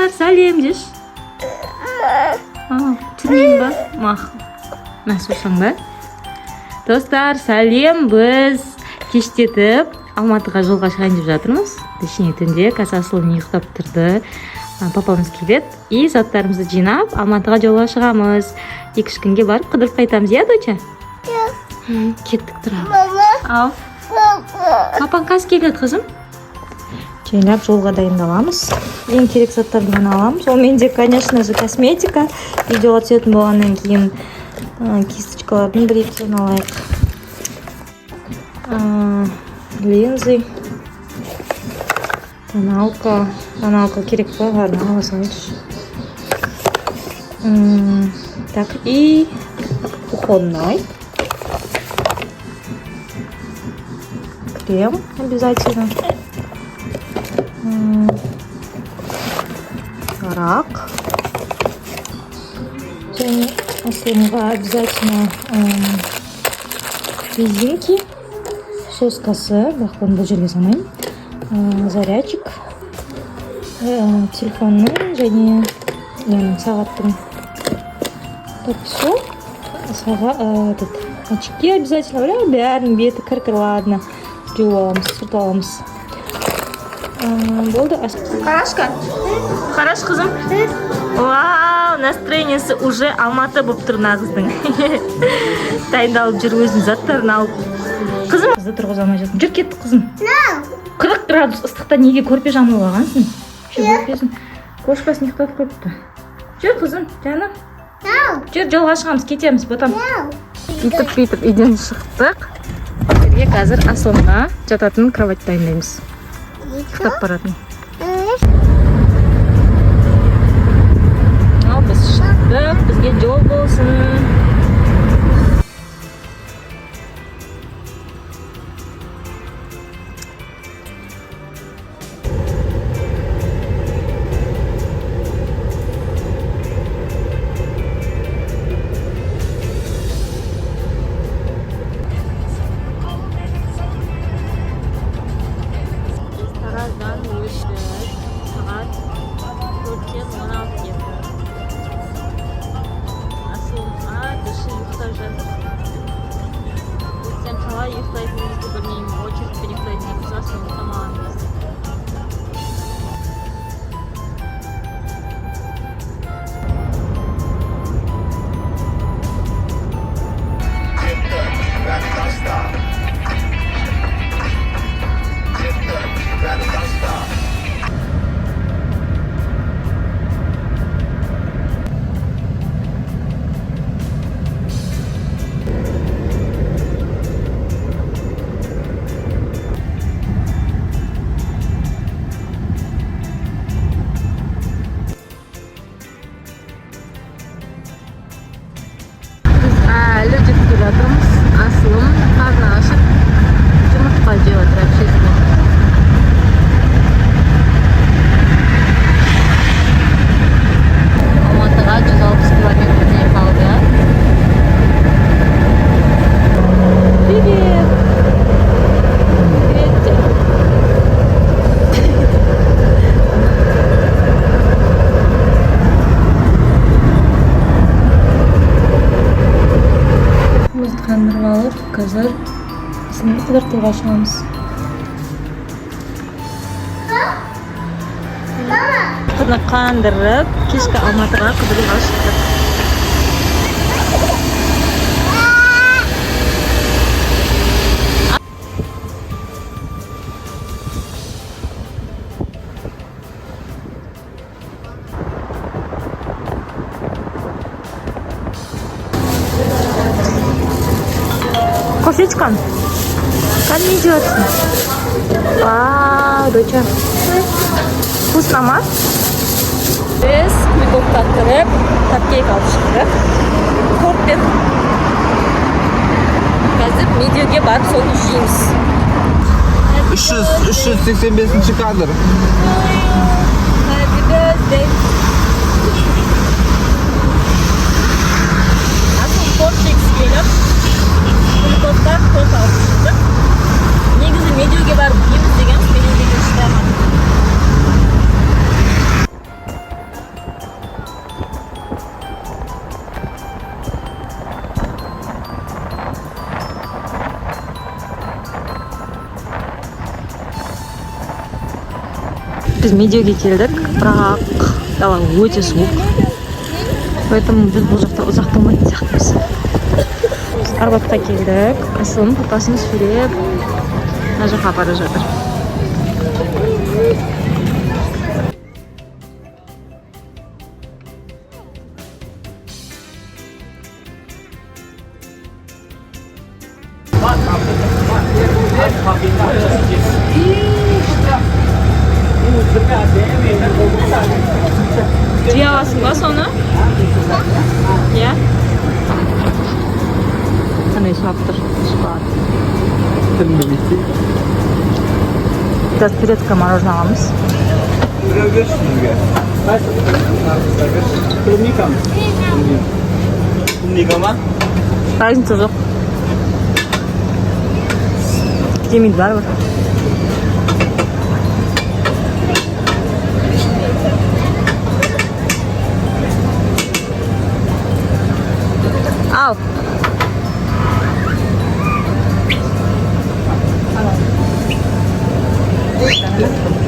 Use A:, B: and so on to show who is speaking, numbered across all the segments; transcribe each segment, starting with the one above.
A: Достар, сәлем деші. Түсірмеймін ба? Мақұл. Мә, сусаң ба? Достар, сәлем. Біз кештетіп Алматыға жолға шығайын деп жатырмыз. Точнее, түнде қазір Асылым ұйықтап тұрды. Папамыз келеді и заттарымызды жинап Алматыға жолға шығамыз. 2-3 күнге барып қыдырып қайтамыз, иә, доча?
B: Иә.
A: Кеттік, тұра.
B: Мама.
A: Ау.
B: Папа.
A: Папаң қазір келеді, қызым. Жайлап жолға дайындаламыз. Ең керек заттарды ғана аламыз. Ол менде, конечно же, косметика. Видеоға түсетін болғаннан кейін кисточкалардың бір екеуін алайық. Линзы. Тоналка. Тоналка керек па? Ладно, ала салайыншы. Так, и уходной. Крем обязательно. Арақ. Және Асылымға обязательно резинки, соскасы, бірақ оны бұл жерге салмаймын. Зарядчик, телефонның және ненің, сағаттың. Так, все. Этот, очки обязательно. Бля, бәрінің беті кір-кір, ладно. Жуып аламыз, сүртіп аламыз. Болды. Қарашка, қараш, қызым. Вау, настроениесі уже Алматы болып тұр мына қыздың. Дайындалып жүр, өзінің заттарын алып. Қызым, қызды тұрғыза алмай жатырмын. Жүр, кеттік, қызым. 40 градус ыстықта неге көрпе жамылып алғансың? Еще көрпесін, кошкасын ұйықтатып қойыпты. Жүр, қызым, жаным. Жүр, жолға шығамыз, кетеміз, ботам. Бүйтіп бүйтіп үйден шықтық. Жерге қазір Асылымға жататын кровать дайындаймыз. Ұйықтап баратын. Ал біз шықтық, бізге жол болсын. Біз Тараздан өттік. Сағат 4-тен 16 кетті. Асылым души ұйықтап жатыр. Ертең қалай ұйықтайтынымызды білмеймін. Очередьпен ұйықтайтын едік, Асылым ұйықтамаған кезде. Біз әлі жүріп келе жатырмыз. Асылым қарны ашып жұмыртқа жеп жатыр әпшесімен. Алматыға 160 километрдей қалды. Привет! Привет. Көзді қандырып алып, қазір Асылымды қыдыртуға шығамыз. Ұйқыны қандырып, кешкі Алматыға қыдыруға шықтық. Кофечка. Как не идет? Вау, доча. Вкусно ма? Біз Куликовқа кіріп, капкейк алып шықтық. Тортпен. Қазір Медеуге барып соны жейміз.
C: 385 кадр.
A: Happy birthday. Асыл торт жегісі келіп, Куликовтан торт алып шықтық. Негізі Медеуге барып жейміз дегенбіз, Медеуге де шыға алмадық. Біз Медеуге келдік, бірақ дала өте суық, поэтому біз бұл жақта ұзақ болмайтын сияқтымыз. Біз Арбатқа келдік. Асылым папасын сүйреп мына жаққа бара жатыр. Жей аласың ба соны? Иә. Қандай сұрап тұр, шоколад.
C: Тілімді бүйтсей.
A: Қазір турецкое мороженое аламыз.
C: Біреу берші бізге. Клубника ма? Клубника ма?
A: Разница жоқ. Жемейді бәрібір. Ал.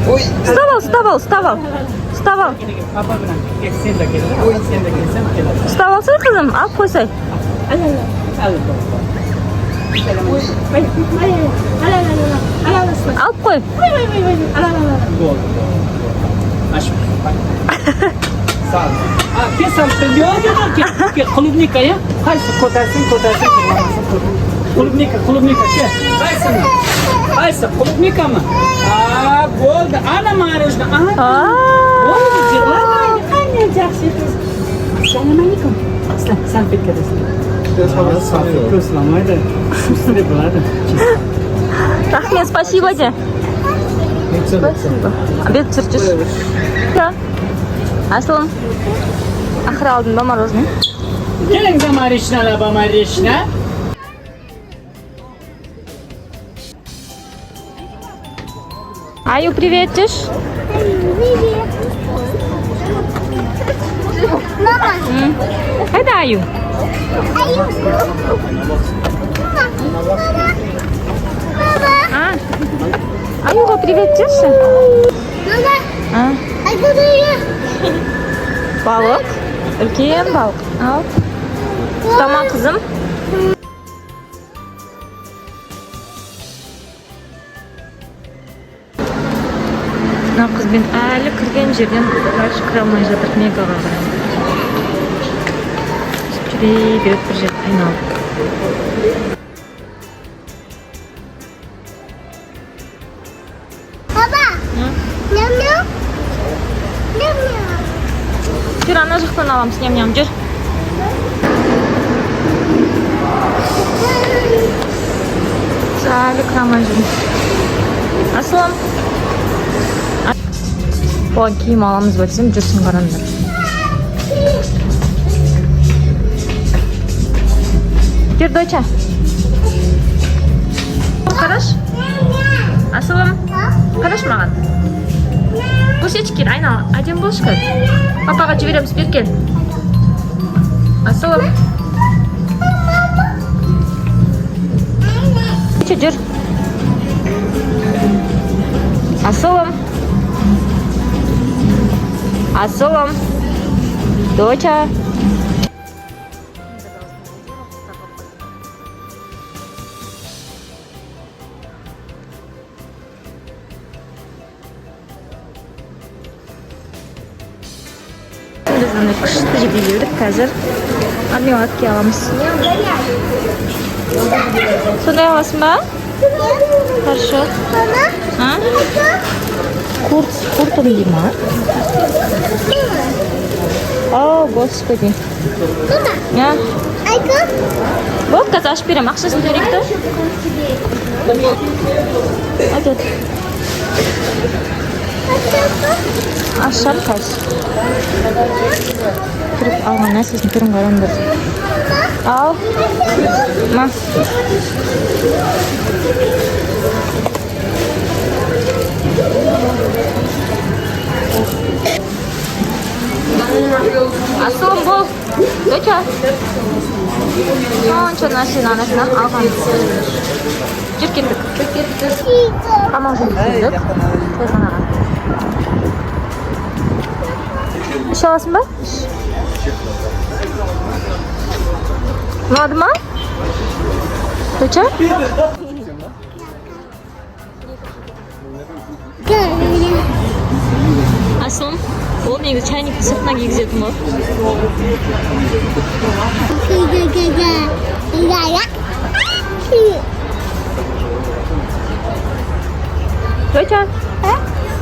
C: Ой.
A: Ұстап ал, ұстап ал, ұстап ал. Ұстап ал.
B: Papa bilan sen de keldi. Sen de kelsam keladi.
A: Ұстап алсай, қызым, алып қойсай.
B: Al.
A: Алып қой.
B: Bo'ldi. Mana shu. Sal. Ha, kelsam yo'q, yo'q, kel. Kel, клубника ya. Qaysi ko'tarsin, ko'tarsin, клубника, клубника, kel. Qaysini? Qaysi? Клубника mi? Ha, bo'ldi. Ana мороженое. Ana. Bo'ldi, yig'lamang. Qanday yaxshi qiz. Assalomu alaykum. Aslan, salfetka desin. Salfetka uslamaydi. Ustida bo'ladi.
A: Рахмет, спасибо де. Спасибо. Бет түсірші. Да. Асылым. Ақыры алдың ба мороженое?
B: Keling, замороженное, замороженное.
A: Аю, привет, Тиш.
D: Привет. Мама.
A: Қайда Аю?
D: Аю. Мама. Мама. Мама.
A: А? Аюға привет деші.
D: Мама.
A: А?
D: Аю, привет.
A: Балық. Үлкен балық. Ал. Ұстама, қызым. Мына қызбен әлі кірген жерден дальше кіре алмай жатыр Мегаға қарай. Сөйтіп жүре береді бір жерде айналып.
D: Папа. Ням-ням. Ням-ням.
A: Жүр, ана жақтан аламыз ням-ням, жүр. Біз әлі кіре алмай жүрміз. Асылым. Оған киім аламыз ба десем, жүрсін, қараңдар. Жүр, доча. Қараш. Асылым, қараш маған. Көрсетші, кел, айнала. Әдемі болшы қазір. Папаға жібереміз, бері кел. Асылым. Жүр. Асылым. Асылым. Доча. Біз андай күшті жерге келдік, қазір мармеладки аламыз. Сондай аласың ба? Хорошо.
D: Мама.
A: А? Курт, с куртом дей ма? О, господи.
D: Мама.
A: А?
D: Айка.
A: Болды, қазір ашып беремін. Ақшасын төлейік та. Әкет. Ашам қазір. Кіріп алған нәрсесін, түрін қараңдар. Ал. Ма. Асылым, бол. Доча. Сонша нәрсені анасынан алған. Жүр, кеттік. Тамақ жеп келдік. Тойханаға. Іше аласың ба? Ұнады ма? Доча? Асылым, ол негізі чайникті сыртына кигізетін ғой. Доча,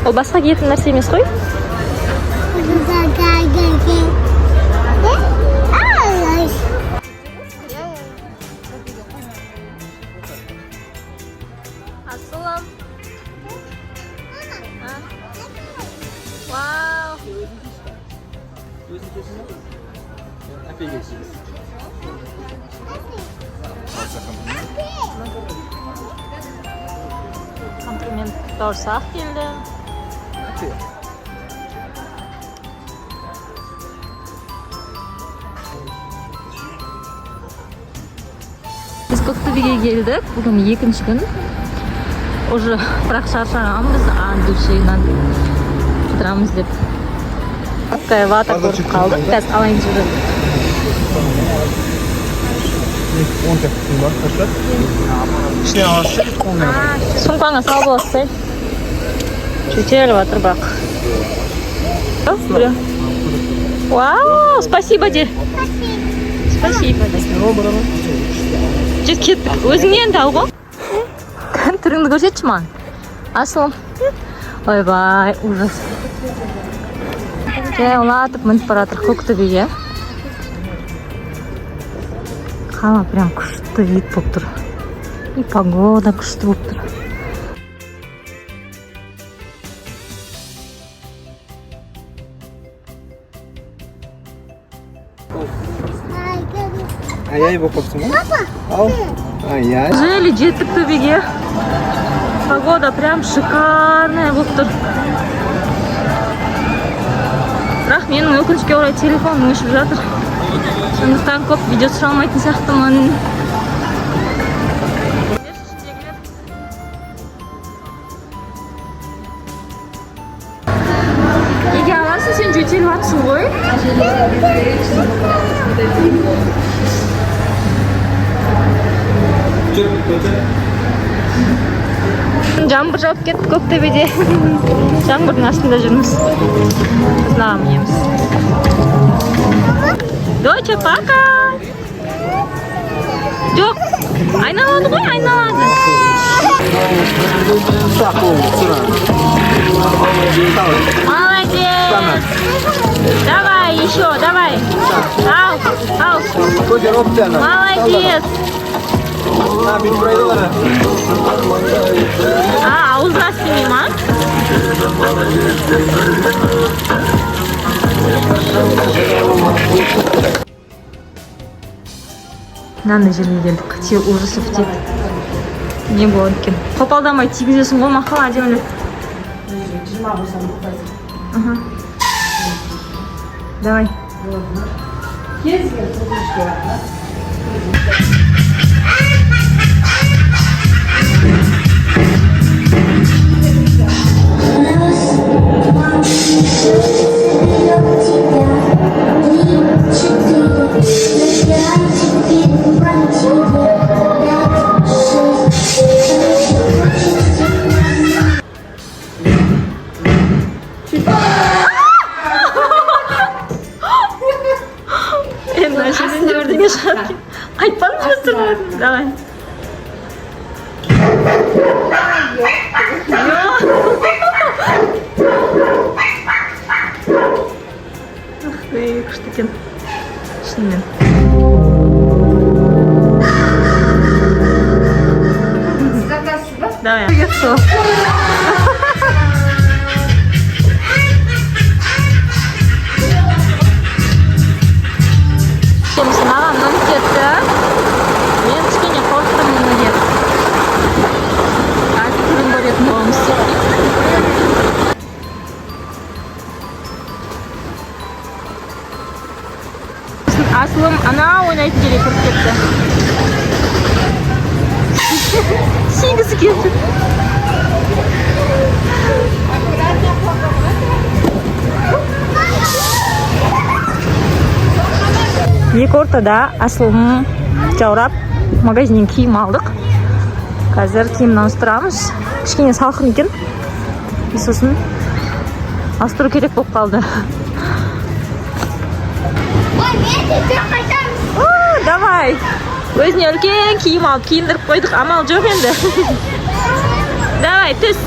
A: ол басқа киетін нәрсе емес қой? Асылым. Вау.
C: Өзің кесің ба? Әпе кесіңіз.
A: Комплимент бауырсақ келді.
C: Әпе.
A: Біз Көктөбеге келдік. Бүгін екінші күн. Уже бірақ шаршағанбыз, от души-нан қыдырамыз деп. Такая вата көріп қалдық. Қазір алайын жүрді.
C: Он тәттің бар, қаша? Ішіне аласың, қолыңа.
A: Сумкаңа салып аласың. Жөтеліп жатыр бірақ. Біреу. Вау, спасибо де. Спасибо де. Жүр, кеттік. Өзіңнен де ал ғой. Түріңді көрсетші маған. Асылым. Ойбай, ужас. Жаяулатып мініп бара жатыр Көктөбеге. Қала прям күшті вид болып тұр. И погода күшті болып тұр.
C: Ай-ай болып қалыпсың ғой? Ал. Ай-ай.
A: Жели жеттік төбеге. Погода прям шикарная болып тұр. Бірақ менің өкінішке орай телефоным өшіп жатыр. Сондықтан көп видео түсіре алмайтын сияқтымын. Неге аласың, сен жөтеліп жатсың ғой? Жаңбыр жауып кетті Көктөбеде. Жаңбырдың астында жүрміз. Біз мынаған мінеміз. Доча, пока! Жоқ, айналады ғой, айналады. Молодец! Давай еще, давай. Ау, ау. Молодец! А, ауызға істемей ма? Мынандай жерге келдік. Қате ужасов дейді. Не болады екен? Қопалдамай тигізесің ғой, мақал әдемілеп. Аха. Давай.
D: Раз, два, тебя, три, четыре, пять, теперь в квартире, пять, шесть, хочется.
A: Енді мына жерден де бірдеңе шығады екен. Айтпадым ба сырмадым? Давай. Ах ты, күшті екен. Шынымен. Давай. Маған мініп кетті. Мен кішкене қорықтым мінуге. Қазір түрін көретін боламыз. Асылым ана ойнайтын жерге кіріп кетті. Сүйгісі келді. Екі ортада Асылым жаурап, магазиннен киім алдық. Қазір киімін ауыстырамыз. Кішкене салқын екен. И сосын ауыстыру керек болып қалды.
D: Ой, мен де қайтамыз.
A: О, давай. Өзіне үлкен киім алып киіндіріп қойдық. Амал жоқ енді. Давай, түс.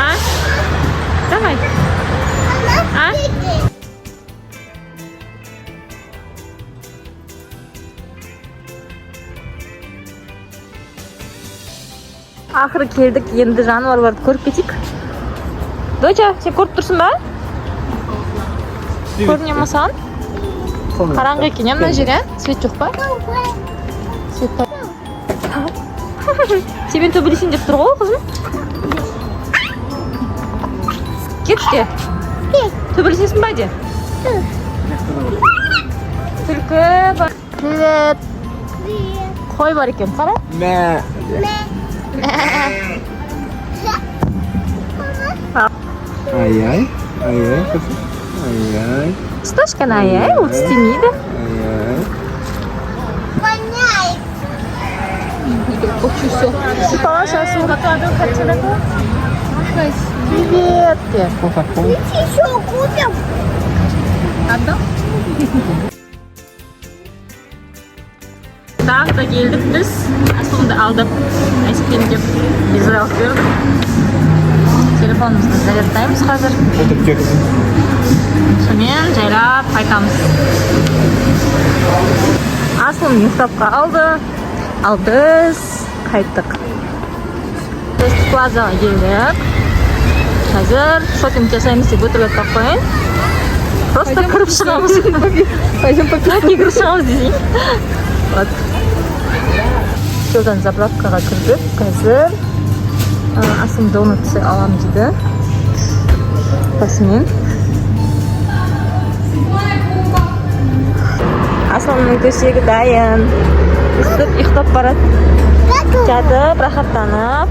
A: А? Давай. А? Ақыры келдік, енді жануарларды көріп кетейік. Доча, сен көріп тұрсың ба? Көріне ма саған? Қараңғы екен, иә, мына жер, иә? Свет жоқ па? Свет бар. Сенімен төбелесейін деп тұр ғой, қызым. Кетші. Төбелесесің ба де? Түлкі бар. Привет. Қой бар екен, қара.
C: Мә. Ай-ай. Ай-ай, қызым. Ай-ай.
A: Ұсташканы, ай-ай, ол тістемейді.
C: Ай-ай.
D: Воняет.
A: Сипалаш, Асыл. Привет.
D: Еще купим.
A: Тағы да келдік біз. Асылымды алдып, айскрим деп виза алып бердік. Телефонымызды зарядтаймыз қазір.
C: Отырып кел, қызым.
A: Сонымен жайлап қайтамыз. Асылым ұйықтап қалды. Ал біз қайттық. Біз плазаға келдік. Қазір шопинг жасаймыз деп өтірік айтпай ақ қояйын. Просто кіріп шығамыз.
E: Пойдем по
A: Кіріп шығамыз десейін. Вот. Жолдан заправкаға кірдік. Қазір Асылым донатсы аламын дейді. Басымен. Асылымның төсегі дайын. Үсіп ұйықтап барады. Жатып, рахаттанып.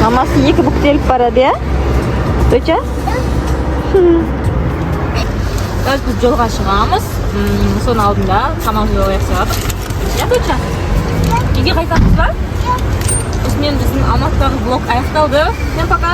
A: Мамасы екі бүктеліп барады, иә? Доча? Қазір біз жолға шығамыз. Соның алдында тамақ жеп алайық деп жатыр. Иә, доча? Үйге қайтамыз ба? Осымен біздің Алматыдағы влог аяқталды. Всем пока!